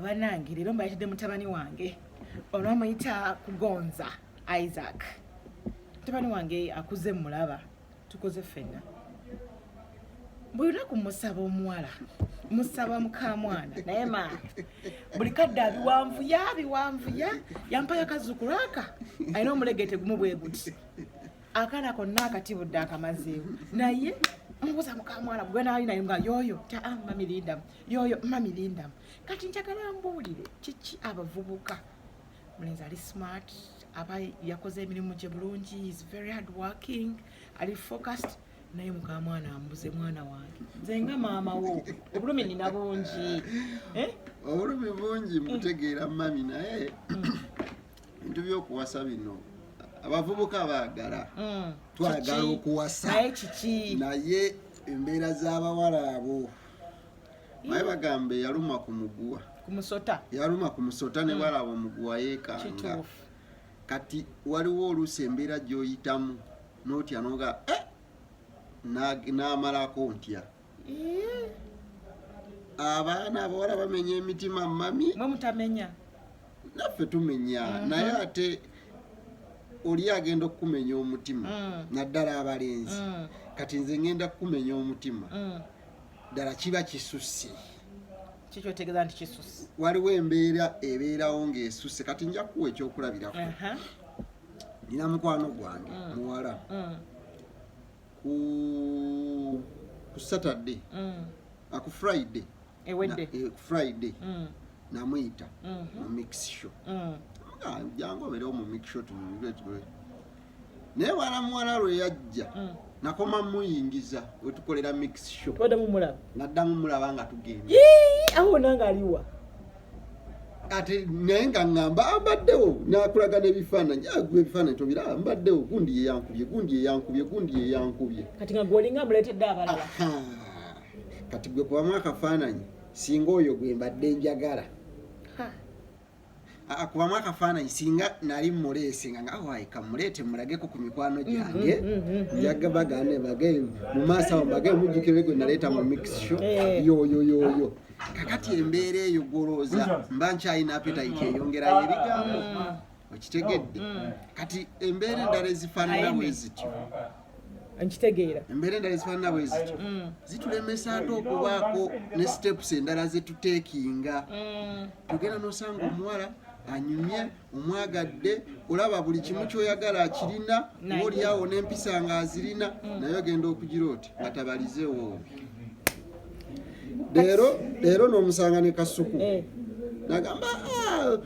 Banange, leero mbayitidde mutabani wange ono amuyita Kugonza Isaac. Mutabani wange akuze, mulaba tukoze ffenna. Buli lunaku musaba omuwala, musaba mukamwana, naye ma buli kadde abiwanvuya abiwanvuya. Yampayo akazzukulu aka alina omulegete gumu bwe guti, akaana konna akatibudde akamazeewo. Naye mubuuza mukamwana gwe naali naye nga yoyo ta, "Ah, mami lindamu, yoyo mami lindamu." Kati njagala mbuulire kiki abavubuka. Mulenzi ali smart, aba yakoze emirimu gye bulungi, is very hard working, ali focused, naye mukamwana ambuze. Mwana wange, nze nga maama wo obulumi nina bungi, eh? Obulumi bungi, mbutegeera mami, naye ebintu byokuwasa bino abavubuka baagala. Twagala Kiki? okuwasa. Naye kiki? Naye embeera z'abawala abo, naye bagamba eyaluma ku muguwa ku musota. Yaluma ku musota ne bwalaba omuguwa yeekanga. Kati waliwo oluusi embeera gy'oyitamu n'otya noga, "Eh, n'amalako ntya?" Abaana abawala bamenya emitima, mami. Mwe mutamenya? Naffe tumenya, naye ate oli agenda okukumenya omutima, naddala abalenzi. Kati nze ngenda kukumenya omutima, ddala kiba kisusse. Kikyotegeeza nti kisusse? Waliwo embeera ebeerawo ng'esusse. Kati nja kuwa ekyokulabirako. Nina mukwano gwange muwala. Ku Saturday, ku Friday ewedde. Ku Friday namuyita mu mix show. Nga jangu obeerewo mu mix show tunyumirwe tube. Naye mwana muwala lwe yajja, nakoma muyingiza wetukolera mix show. Twaddamu mulaba? Naddamu mulaba nga tugenda. Yii, awo nange aliwa? Ate naye nga ŋŋamba ambaddewo, nakulaga n'ebifaananyi. Ah, gwe ebifaananyi tobiraba, mbaddewo, gundi yeyankubye, gundi yeyankubye, gundi yeyankubye. Kati nga gweolinga amuleetedde abalala. Aha. Kati gwe kubamu akafaananyi singa oyo gwe mbadde njagala. Ha. Aa, kubamu akafaananyi singa nali muleese nga awayi kamuleete mulageko ku mikwano gyange, njaga bagane bage mu maaso awo mbage mujjukire gwe naleeta mu mix show. Yoyo yoyo. Kakati embeera eyo gwolowooza mba nkyalina appetite eyongerayo ebigambo, okitegedde? Kati embeera endala ezifaanana Ayime. bwe zityo, Nkitegeera. Embeera endala ezifaanana bwe zityo zitulemesa ate okubaako ne steps endala zetuteekinga. Tugenda n'osanga omuwala anyumye, omwagadde, olaba buli kimu kyoyagala akirina, oba oliawo n'empisa ng'azirina, naye ogenda okugira oti nga tabalizeewo. Leero leero n'omusanga ne kasuku. Nagamba, "Ah,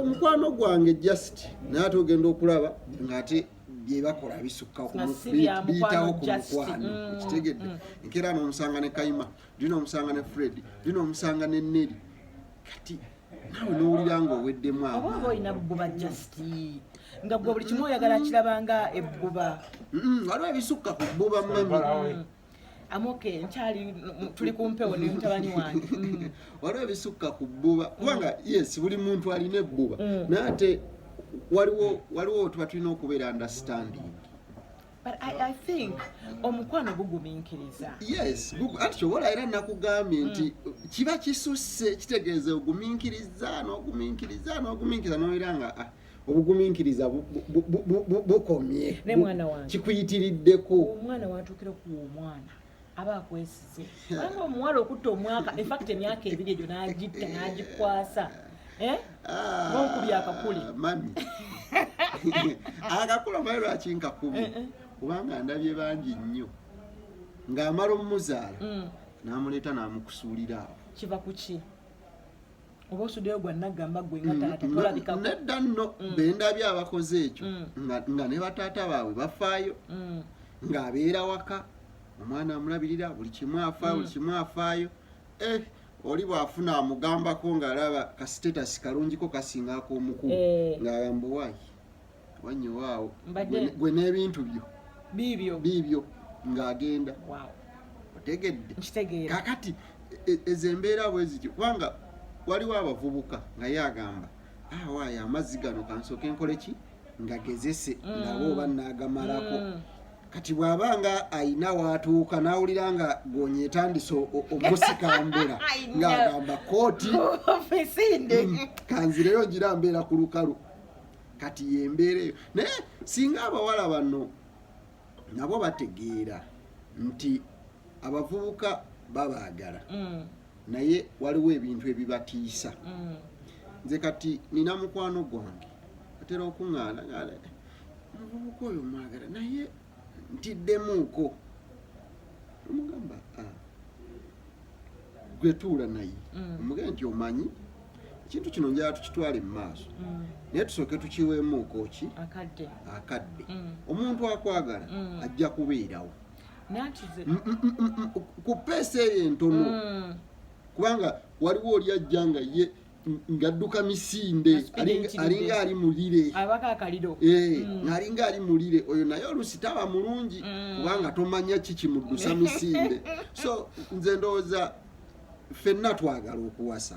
mukwano gwange just," naye ate ogenda okulaba ng'ate byebakola bisukka Nga si bya biyitawo ku mukwano just. mukwano. Okitegedde? Enkeera n'omusanga ne Kayima, lina omusanga ne Fred, lina omusanga ne Neri. Kati naawe n'owulira ng'oweddemu Oba amaanyi. oba olina bbuba just, nga gwe buli kimu oyagala kirabanga ebbuba. Waliwo ebisukka ku bbuba, mami. Amoke nkyali tuli ku mpewo ne mutabani wange. Waliwo ebisukka ku bbuba, kubanga yes, buli muntu alina ebbuba, naye ate waliwo tuba tulina okubeera understanding. But I think omukwano gugumiikiriza. Yes, anti kyobola era nakugambye nti kiba kisusse, kitegeeza ogumiikiriza n'ogumiikiriza n'ogumiikiriza n'owera nga, ah, obugumiikiriza bukomye. Ne mwana wange. Kikuyitiriddeko. Omwana watuukira okuwa omwana aba akwesize, kubanga omuwala okutta omwaka, infact emyaka 2 egyo n'agitta n'agikwasa, eh? Ah, Ng'onkubye akakule. Mami, akakule omanyi lwaki nkakubye? Eh, eh. Kubanga ndabye bangi nnyo ng'amala omumuzaala n'amuleeta n'amukusuulira awo. Kiva ku ki? Oba osuddeyo gwa naggamba gwe nga taata tolabikako. Nedda nno, bendabye abakoze ekyo nga ne bataata baabwe bafaayo, ng'abeera waka, omwana amulabirira, buli kimu afaayo, buli kimu afaayo. Eh, oli bw'afuna amugambako ng'alaba ka status kalungiko kasinga ak'omukulu, ng'agamba, "Waayi wanyowaawo gwe n'ebintu byo." Biibyo. Biibyo, ng'agenda. Otegedde? Nkitegeera. Kakati ezo embeera bwe zityo, kubanga waliwo abavubuka nga ye agamba, "Ah, waayo amazzi gano kansooke nkole ki, nga gezese, ndabe oba naagamalako." Kati bw'aba nga ayina waatuuka n'awulira nga goonya etandise omusikambula, I know. ng'agamba kooti Misinde. Kanzireyo ngira mbeera ku lukalu. Kati yembeera eyo. Naye singa abawala bano nabo bategeera nti abavubuka babaagala, naye waliwo ebintu ebibatiisa. Nze kati nina mukwano gwange atera okuŋŋaana nga omuvubuka oyo mwagala, naye ntiddemuuko. Omugamba, "Ah, gwe tuula naye." Omugambe nti, "Omanyi ekintu kino njala tukitwale mu maaso, naye tusooke tukiweemuuko ki?" Akadde. Akadde. Omuntu akwagala ajja kubeerawo. Nanti ze Ku peesa eyo entono, kubanga waliwo oli ajja nga ye ng'adduka misinde. Na speed eyitiridde. Alinga ali mulire. Abako akaliro. Eh, ng'alinga ali mulire oyo, naye oluusi taba mulungi, kubanga tomanya ki kimuddusa misinde. So nze ndowooza ffenna twagala okuwasa,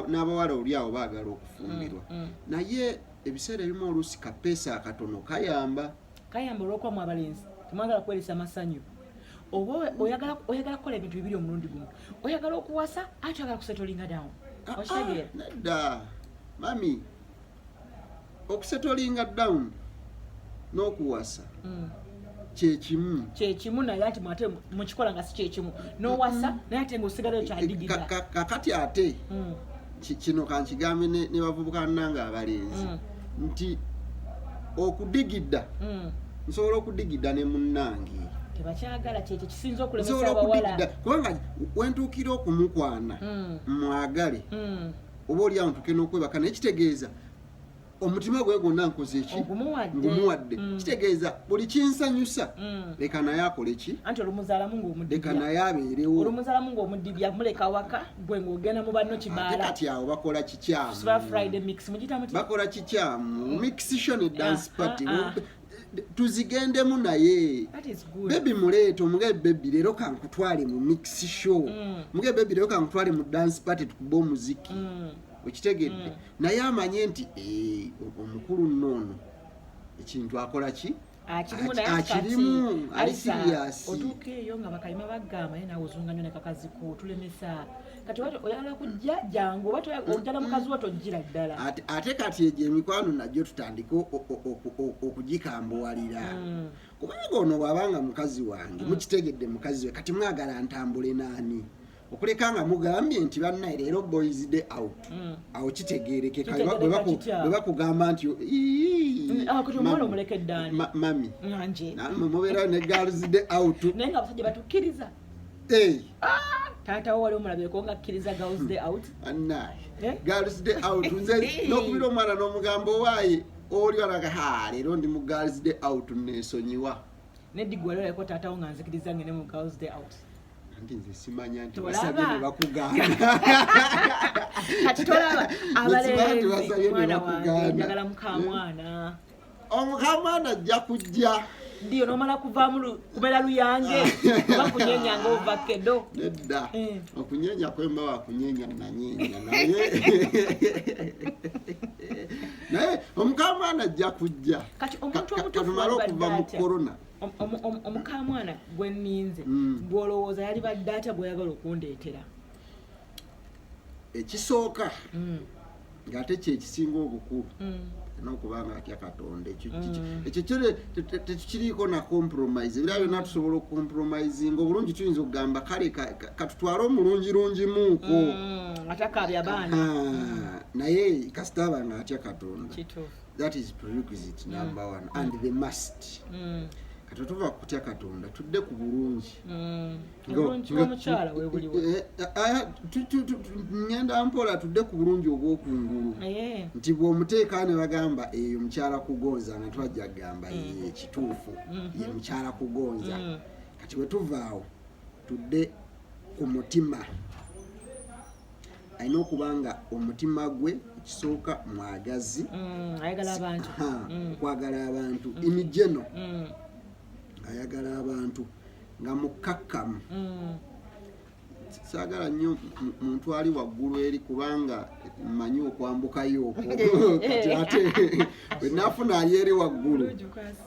n'abawala oli awo baagala okufumbirwa, naye ebiseera ebimu oluusi kapeesa akatono kayamba. Kayamba olwokuba mu abalenzi temwagala kweresa masanyu, oba oyagala kukola ebintu bibiri omulundi gumu. Oyagala okuwasa ate oyagala kusettlinga down. Ah, Okitegeera? ah, nedda mami, okusettlinga down n'okuwasa kyekimu. Kyekimu, naye ati mwate mukikola nga si kyekimu. N'owasa naye ate ngaosigalayo kyadigida. Kakati ate kino kankigambe ne bavubuka nange abalenzi nti okudigidda, nsobola okudigidda ne munnange. Tebakyagala, kyekyo kisinza okulemesa Nsobola abawala. okudigidda kubanga wentuukira okumukwana, mwagale, oba oli awo ntuuke n'okwebaka naye, kitegeeza omutima gwe gwonna nkoze ki? Ogumuwadde. Ngumuwadde. Kitegeeza buli kinsanyusa, leka naye akole ki? Anti olumuzaalamu Leka ng'omudibya. naye abeerewo. Olumuzaalamu ng'omudibya, muleka waka gwe ng'ogenda mu banno Ate kibaala. kati awo bakola kikyamu. Siba Friday mix mugita muti? Bakola kikyamu. Mix show ne dance party, ah. tuzigendemu naye. That is good. Baby muleete, omugabe, "Baby, leero kankutwale mu mix show." Mugabe, "Baby, leero kankutwale mu dance party, tukube omuziki." Okitegedde? Naye amanye nti eh, omukulu nno ono ekintu akola ki? Akirimu, naye ati kati, Akirimu, ali Alisa, serious. Otuuka eyo nga bakayima bagamba, "Naye naawe ozunga nnyo ne kakaziko, otulemesa." Kati oba oyagala kujja, jangu, oba ojja na mukazi wo, tojjira ddala. Ate kati egyo emikwano nagyo tutandike okugikambuwalira, kubanga ono bw'abanga mukazi wange, mukitegedde, mukazi we, kati mwagala ntambule naani? Okuleka nga mugambye nti, "Bannaye, leero boys day out." Awo kitegerekeka. Kitegeereka kitya? Bwe bakugamba nti, "Ii, Ah, kati omuwala mami, omulekedde ani? Mami, Nganje. Nammwe mubeerayo ne girls day out." Naye nga abasajja batukkiriza. Eh, Taata wo wali omulabyeko nga akkiriza girls day out? Annaye. Eh? Girls day out, nze n'okubira omwana n'omugambo, "Waaye oli walaga ha, leero ndi mu girls day out, neesonyiwa." Neddi, gwe wali olabeko taata wo nga nzikiriza ngende mu girls day out? Anti nze simanya nti Tolaba. basabye ne bakugaana. Kati tolaba. Nze simanya nti Abalenzi, basabye ne mwana wange, bakugaana. njagala mukamwana. Omukamwana ajja kujja. Ndiyo nomala kuvaamu kumera luyange oba kunyenya nga ova kedo. Nedda. Eh. Okunyenya kwemba wakunyenya nanyenya, naye omukamwana ajja kujja. Kati omuntu omutuufu Katumale walibadde okuva mu atya? korona. Omukamwana gwe nninze, gw'olowooza yalibadde atya gw'oyagala okundeetera? Ekisooka, ng'ate kyekisinga obukulu, n'okuba nga atya Katonda. Ekyo kyo tekikiriiko na compromise. Ebirala byonna tusobola okucompromisinga obulungi. Tuyinza okugamba, "Kale katutwale omulungirungimuuko." Atakaabya abaana. Ah, naye kasita aba nga atya Katonda. Kituufu. That is prerequisite number one and the must. Kati tuva ku kutya Katonda, tudde ku bulungi. Obulungi bw'omukyala webuliwa? Eh, eh, ngenda mpola, tudde ku bulungi obwokungulu, nti bw'omuteeka ne bagamba eyo mukyala Kugonza, nga twajja kugamba ye kituufu, ye mukyala Kugonza. Kati bwe tuvaawo, tudde ku mutima. Alina okuba nga omutima gwe ekisooka mwagazi. Ayagala abantu. Ha, okwagala abantu in general, ayagala abantu, nga mukkakkamu. Saagala nnyo muntu ali waggulu eri, kubanga mmanyi okwambukayo okwo. Kati ate bwe naafuna ali eri waggulu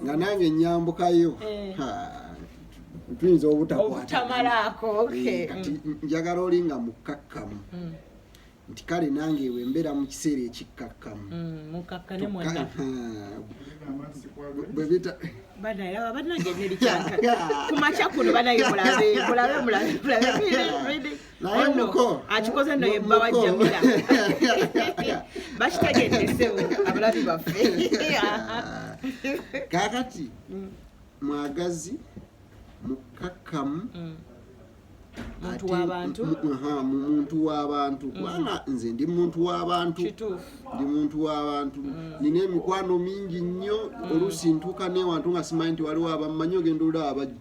nga nange nyambukayo, tuyinza obutamalaako. Kati njagala oli nga mukkakkamu, nti kale nange bwe mbeera mu kiseera ekikkakkamu. Mukakkane mwenna. Bwe bita Bannange, nerikyanka kumakya kuno. Bannange, mulabe, mulabe, mulabe, mulabe. Really, really. Naye Ono, muko, akikoze nno yebba wa muko. Jamila. Bakitegedde ssebo abalabi baffe. Kaakati mwagazi, mukkakkamu, Muntu w'abantu. Muntu w'abantu, kubanga nze ndi muntu w'abantu. Ndi muntu w'abantu, nina emikwano mingi nnyo. Oluusi ntuuka newantu nga simanyi nti waliwo abammanyi, ogenda olaba abajja,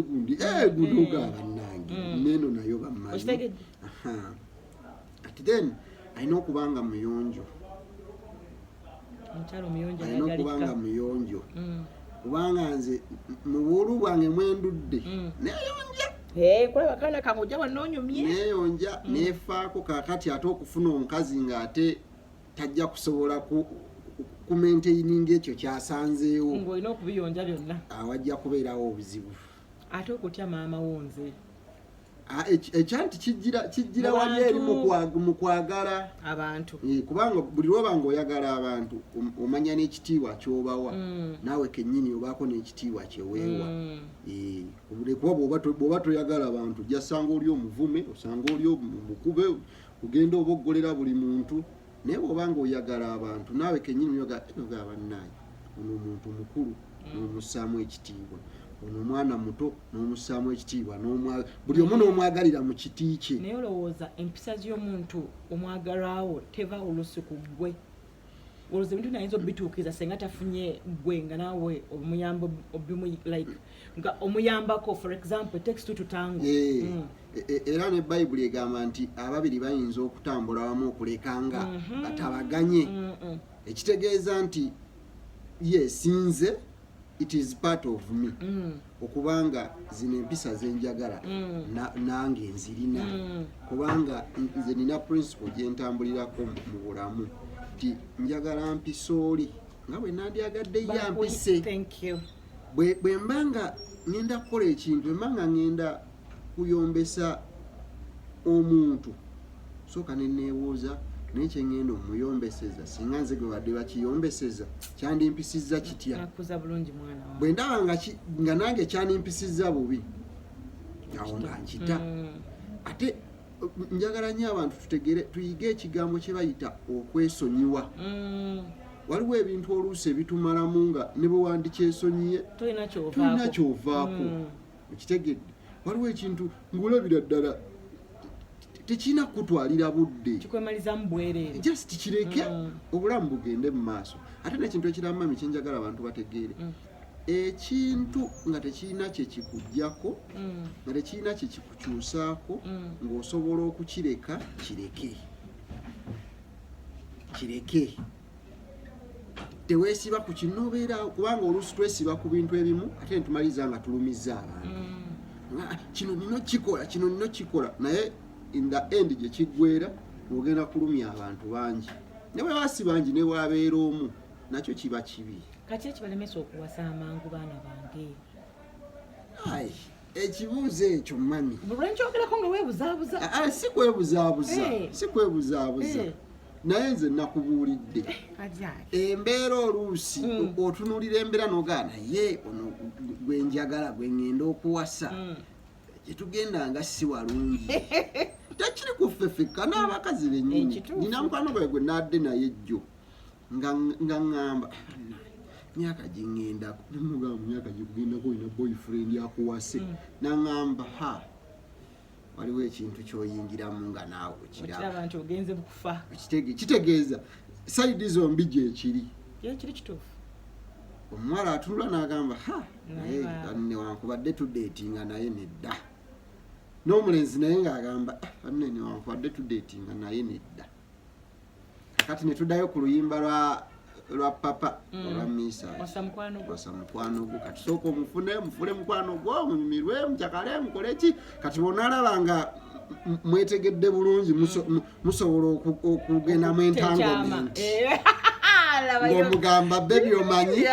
gundi, gundi, oga bannange neeno nayo bammanyi. Okitegedde? Aha. Ati then alina okuba nga muyonjo. Omukyala omuyonjo Alina okuba nga ayagalika. muyonjo, kubanga nze mu buulu bwange mwendudde neyonja. Eh, kulaba kaana kange ojja wanoonyumye. Neyonja, nefaako. Kakati ate okufuna omukazi ng'ate tajja kusobola kumaintaininga ekyo kyasanzeewo, ng'olina okubiyonja byonna, awajja kubeerawo obuzibu. Ate okutya maama wo nze. Ah, ekyanti kijjira Mu wali eri bantu. mu kwagala abantu. Kubanga buli lwoba nga oyagala abantu, omanya n'ekitiibwa kyobawa, naawe kennyini obaako n'ekitiibwa kyeweewa. Kuba bw'oba toyagala abantu, ojja sanga oli omuvume, osanga oli omukube, ogenda oboggolera buli muntu. Naye bw'oba nga oyagala abantu, naawe kennyini oga bannaaye, ono omuntu mukulu, n'omussaamu ekitiibwa, ono omwana muto, n'omussaamu ekitiibwa, buli omu n'omwagalira mu kiti kye. Naye olowooza empisa z'omuntu omwagalwawo teva olusi ku ggwe? Olowooza ebintu nayinza obituukiriza senga tafunye ggwe nga naawe omuyamba like nga omuyambako? For example, it takes two to tango. Era ne Bayibuli egamba nti ababiri bayinza okutambula wamu okuleka nga batabaganye. Ekitegeeza nti yesinze, it is part of me, okubanga zino empisa zenjagala nange nzirina, kubanga nze nina principle gyentambulirako mu bulamu, nti njagala mpisa oli nga bwe nandyagadde ye ampise. Thank you. Bwe mba nga ŋŋenda kukola ekintu, bwe mba nga ŋŋenda kuyombesa omuntu, sooka ne neebuuza, naye kyeŋŋenda omuyombeseza, singa nze gwe badde bakiyombeseza, kyandimpisizza kitya? Nakuza bulungi mwana wange. Bwe ndaba nga nange kyandimpisizza bubi, awo nga nkita. Ate njagala nnyo abantu tutegere, tuyige ekigambo kye bayita okwesonyiwa. Waliwo ebintu oluusi ebitumalamu nga ne bwe wandikyesonyiye, tolina kyovaako. Tolina kyovaako. Okitegedde? Waliwo ekintu ng'olabira ddala tekirina kukutwalira budde, kikwemalizamu bwereere. Just kireke, obulamu bugende mu maaso. Ate n'ekintu ekirala kyenjagala abantu bategeere, ekintu nga tekirina kyekikugjako, nga tekirina kyekikukyusaako, ng'osobola okukireka, kireke, kireke. Teweesiba ku kino, obeera, kubanga oluusi twesiba ku bintu ebimu ate netumaliriza nga tulumiza abantu. Kino nino kikola, kino nino kikola, naye in the end gye kiggwera ng'ogenda kulumya abantu bangi, ne bwe basi bangi, ne bwabeera omu, nakyo kiba kibi. Kaki ekibalemesa okuwasa amangu, baana bange? Ai, ekibuuzo ekyo mami, lwenkyogerako nga weebuzaabuza. Ah, ah, si kwebuzaabuza, si kwebuzaabuza, naye nze nakubuulidde Ajaki. Embeera oluusi otunuulira embeera n'ogaa, naye ono gwe njagala, gwe ŋŋenda okuwasa, gyetugenda nga si walungi. Tekiri ku ffe ffekka, n'abakazi bennyini. Nina mukwano gwawe gwe naadde naye jjo nga ŋŋamba, "Myaka giŋŋendako." Nemugamba, "Myaka gikugendako, olina boyfriend akuwase?" Naŋŋamba, "Ha, waliwo ekintu kyoyingiramu nga naawe okiraba." Okiraba nti ogenze kufa. Kitegeeza side zombi gyekiri. Ye kiri kituufu. Omuwala atunula n'agamba, "Ha, Naye naye newankubadde tudeetinga, naye nedda." N'omulenzi naye ng'agamba, "Ah, banne, newankubadde tudeetinga, naye nedda." Kakati ne tuddayo ku luyimba lwa papa olwa misa. Wasa mukwano gwo. Wasa mukwano gwo. Kati sooka omufune, mufule mukwano gwo, munyumirwe, mukyakale, mukole ki. Kati bwonaalaba nga mwetegedde bulungi, musobola okugenda mu entanglement. Eh, labayo. Ng'omugamba, "Baby, omanyi